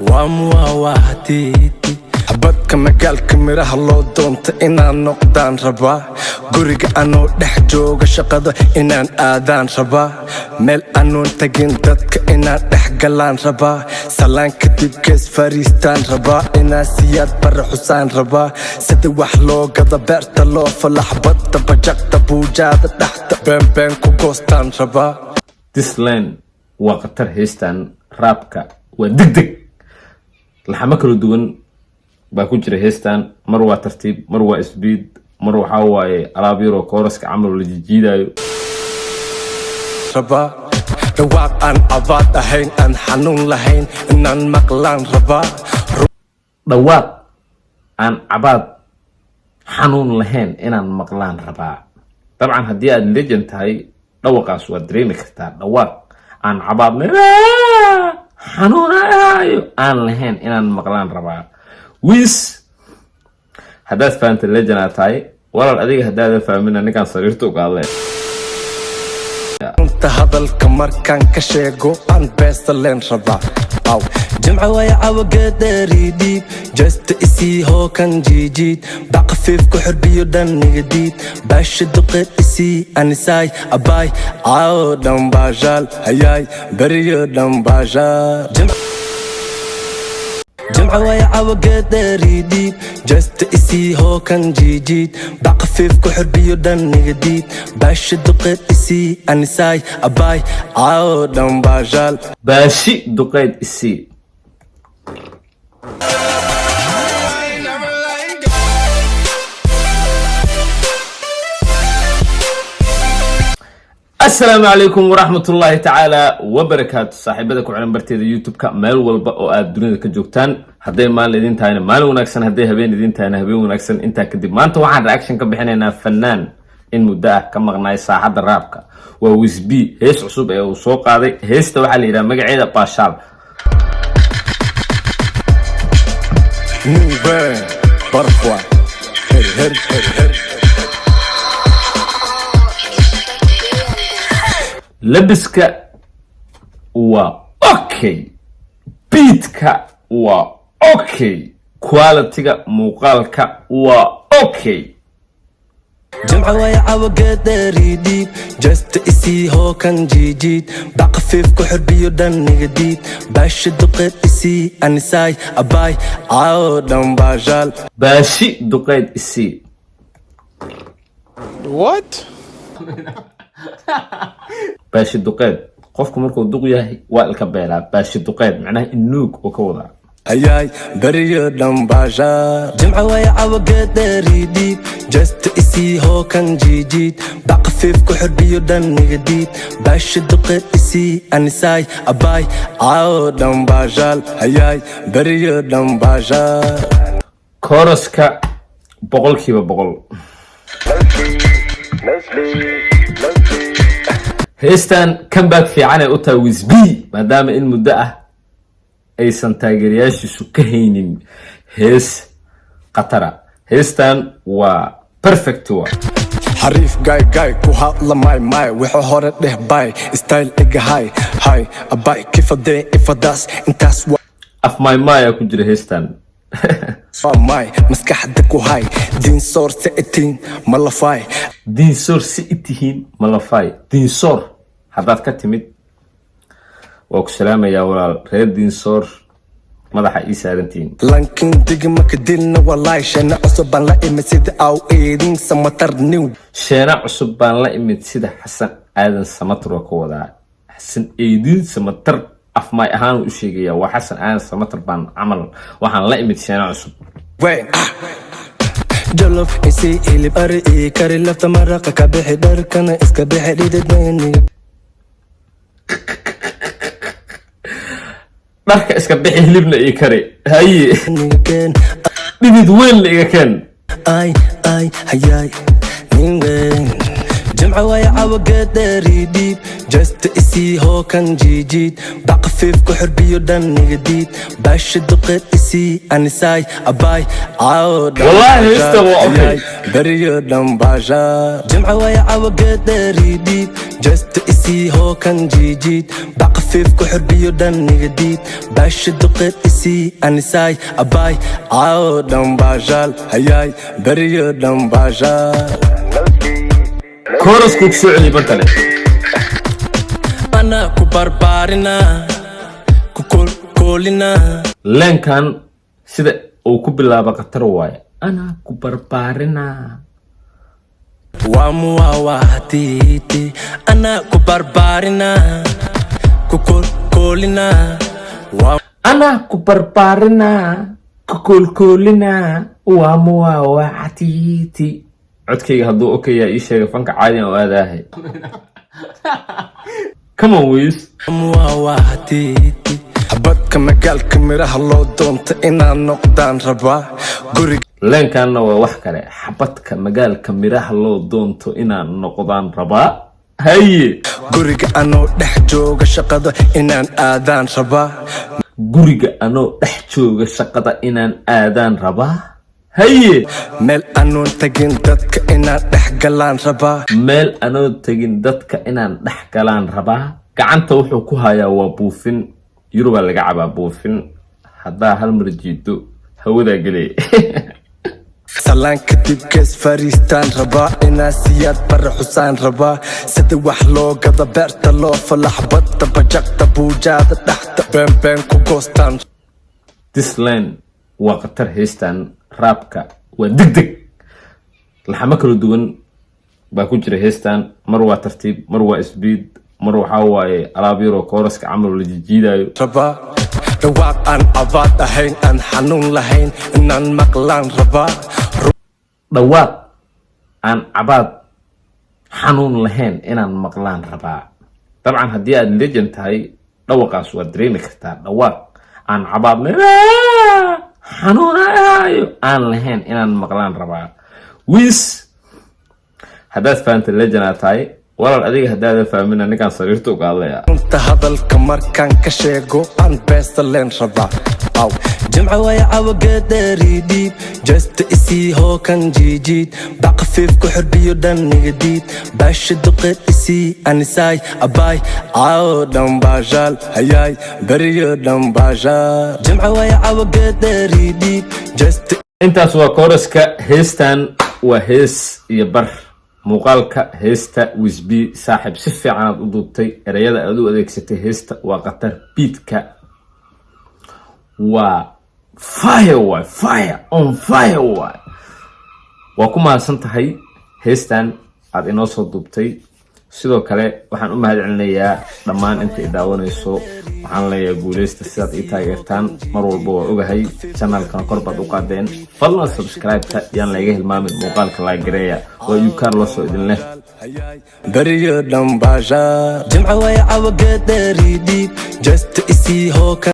Waa muwaawaatiiti xabadka magaalka midhaha loo doonta inaan noqdaan rabaa. Guriga anoo dhex jooga shaqada inaan aadaan rabaa. Meel anoon tagin dadka inaan dhex galaan rabaa. Salaan kadib gees fariistaan rabaa. Inaan Siyaad Bare xusaan rabaa. Sida wax loo gada, beerta loo fala, xabadda bajaqda, buujaada dhexda beenbeen ku goostaan rabaa. This line waa khatar. Heestan rapka waa deg deg, laxamo kala duwan baa ku jira heestan. Mar waa tartiib, mar waa speed, mar waxaa waaye alaab yaroo choruska camal la jijiidayo. Rabaa dhawaaq aan abaad ahayn, aan xanuun lahayn inaan maqlaan rabaa. Dhawaaq aan cabaad xanuun lahayn inaan maqlaan rabaa. Dabcan haddii aad legend tahay, dhawaqaas waad dareemi kartaa. Dhawaaq aan cabaad lahayn, xanuunaayo aan lahayn inaan maqlaan rabaa. Wiis, haddaad fahamta, legend aad tahay walaal. Adiga haddaadan fahmina, ninkaan sariirta uga hadlay. Runta hadalka markaan ka sheego aan beesaleen rabaa. Aw jimca waaya cawageedheeri dhiib jeesta isii hookan jiijiid baqafiif ku xorbiyo dhan niga diid baasha duqeed isii anisaay abaay caawo dhan baashaal hayaay beriyo dhan baashaal. Jimca waaya cawageedheeri dhiib jeesta isii hookan jiijiid baqafiif ku xorbiyo dhan niga diid baasha duqeed isii anisaay abaay caawo dhan baashaal. Baashi duqeyd isii. Asalaamu calaykum waraxmatullaahi tacaala wabarakaatu, saaxiibada ku xiran barteeda YouTube-ka meel walba oo aad dunida ka joogtaan. Hadday maalin idin tahayna maalin wanaagsan, hadday habeen idin tahayna habeen wanaagsan. Intaa kadib, maanta waxaan reaction ka bixinaynaa fanaan in muddo ah ka maqnaay saaxadda rapka, waa Wisb. Hees cusub ee uu soo qaaday, heesta waxaa la yidhaha magaceeda Baashaal. Nin weyn baraf waay her her her her. Labiska waa okay, beatka waa okay, qualityga muuqaalka waa okay. Jimca waaya cawageedheeri dhiib jeesta isii hookan jiijiid baqafiif ku xorbiyo dhan niga diid baasha duqeed isii anisaay abaay caawo dhan baashaal. Baashi duqeyd isii. What? Baashi duqeed, qofku markuu duq yahay waa ilka beelaa. Baashi duqeed macnaha inuug oo ka wadaa. Hayaay beriyo dhan baashaal. Jimca waaya cawageedheeri dhiib jeesta isii hookan jiijiid baqafiif ku xorbiyo dhan niga diid baasha duqeed isii anisaay abaay caawo dhan baashaal hayaay beriyo dhan baashaal. Choruska 100%. Heestan comeback fiican ay u tahay Wisb, maadaama in muddo ah aysan taageerayaashiisu ka haynin hees khatara. Heestan waa perfect wa. Xariif gaay gaay ku hadla may may wixii hore dheh bay style iga hay hay abay kifadee ifadaas intaas. Af maymaya ku jira heestan. Waa may maskaxda ku hay diinsoor se itiin malafay. Diinsoor si i tihiin malafay. Diinsoor haddaad ka timid, waa ku salaamayaa walaal. Reer Diinsoor madaxa ii saarantihiin. Lankin digma kadilna walaay sheena cusub baan la imid sida aw eedin Samatar new. Sheena cusub baan la imid sida Xasan Aadan Samatar oo ka wadaa. Xasan Eedin Samatar afmaay ahaan u sheegaya, waa Xasan Aadan Samatar baan camal, waxaan la imid sheena cusub. Weyn jolof isii, hilib ari ii kari, lafta maraqa ka bixi, dharkana iska bixi, dhidid weyniga. Dharka iska bixi, hilibna ii kari, haye. Niga keen. Dhidid weyn la iga keen. Ay ay hayaay nin weyn. Jimca waaya cawageedheeri dhiib jeesta isii hookan jiijiid baqafiif ku xorbiyo dhan niga diid baasha duqeed isii anisaay abaay caawo dhan. Wallaahi heesta waa okay. Hayaay, beriyo dhan baashaal. Jimca waaya cawageedheeri dhiib jeesta isii hookan jiijiid baqafiif. khafiif ku xirbiyo dhan iga diid. Baasha duqeed isii, anisaay abaay, caawo dhan baashaal, hayaay, beriyo dhan baashaal. Chorus-kuu ku soo celiyay mar kale. Anaa ku barbaarina, ku koolkoolina. Line-kan sida uu ku bilaaba khatar waaye: anaa ku barbaarinaa. Waa muwaawaatiiti, anaa ku barbaarina, ku koolkoolina, waa Anaa ku barbaarinaa, ku koolkoolinaa, waa muwaawacatiiti. Codkayga hadduu okayaa ii sheega, fanka caadiyan oo aadaahay. Come on, Wiis. Muwaawaatiiti. Xabadka magaalka miraha loo doonta inaan noqdaan rabaa, guriga Line-kanna waa wax kale: xabadka magaalka miraha loo doonto inaan noqdaan rabaa. Haye. Guriga anoo dhex jooga shaqada inaan aadaan rabaa. Guriga anoo dhex jooga shaqada inaan aadaan rabaa. Haye. Meel anoon tagin dadka inaan dhex galaan rabaa. Meel anoo tegin dadka inaan dhex galaan rabaa. Gacanta wuxuu ku hayaa waa buufin. Yurubaa laga cabaa buufin, haddaa hal mar jiido hawadaa gelaya. Salaan kadib gees fariistaan rabaa, inaa siyaad bare xusaan rabaa, sida wax loo gada, beerta loo falax, badda bajaqta, buujaada dhaxta, beenbeen ku goostaan. This line waa khatar. Heystan rap-ka waa deg deg, laxamo kala duwan baa ku jira heestan. Mar waa tartiib, mar waa speed, mar waxaa waaye alaab yaroo chorus-ka camal la jijiidayo. Rabaa dhawaaq aan abaad ahayn, aan xanuun lahayn inaan maqlaan rabaa. Dhawaaq aan cabaad xanuun lahayn inaan maqlaan rabaa. Dabcan haddii aad legend tahay, dhawaqaas waad dareemi kartaa. Dhawaaq aan cabaad lahayn, xanuunayo aan lahayn inaan maqlaan rabaa. Wiis, haddaad fahamta, legend aad tahay walaal. Adiga haddaadan fahmina, ninkaan sariirta uga hadlaya. Runta hadalka markaan ka sheego aan beesta leen rabaa. Aw jimca waaya, cawageedheeri dhiib, jeesta isii, hookan jiijiid, bac khafiif ku xirbiyo dhan iga diid, baasha duqeed isii, anisaay abaay, caawo dhan baashaal, hayaay, beriyo dhan baashaal. Jimca waaya, cawageedheeri dhiib, jeesta. Intaas waa chorus-ka heestan, waa hees iyo bar. Muuqaalka heesta Wisb, saaxiib, si fiican aad u duubtay. Ereyada aad u adeegsatay heesta waa khatar. Beat-ka waa fire, waay fire on fire waay. Waa ku mahadsan tahay heestan aad inoo soo duubtay. Sidoo kale waxaan u mahad celinayaa dhammaan inta i daawanayso. Waxaan leeyahay guuleysta. Sidaad ii taageertaan mar walba waa ogahay. Channel-kan kor baad u qaadeen. Fadlan subscribe-ta yaan layga hilmaamin, muuqaalka laa gareeya. Waa yu Carlos oo idin leh Beriyo dhan baashaal, jimca waaya, cawageedheeri dhiib, jeesta isii, hookan.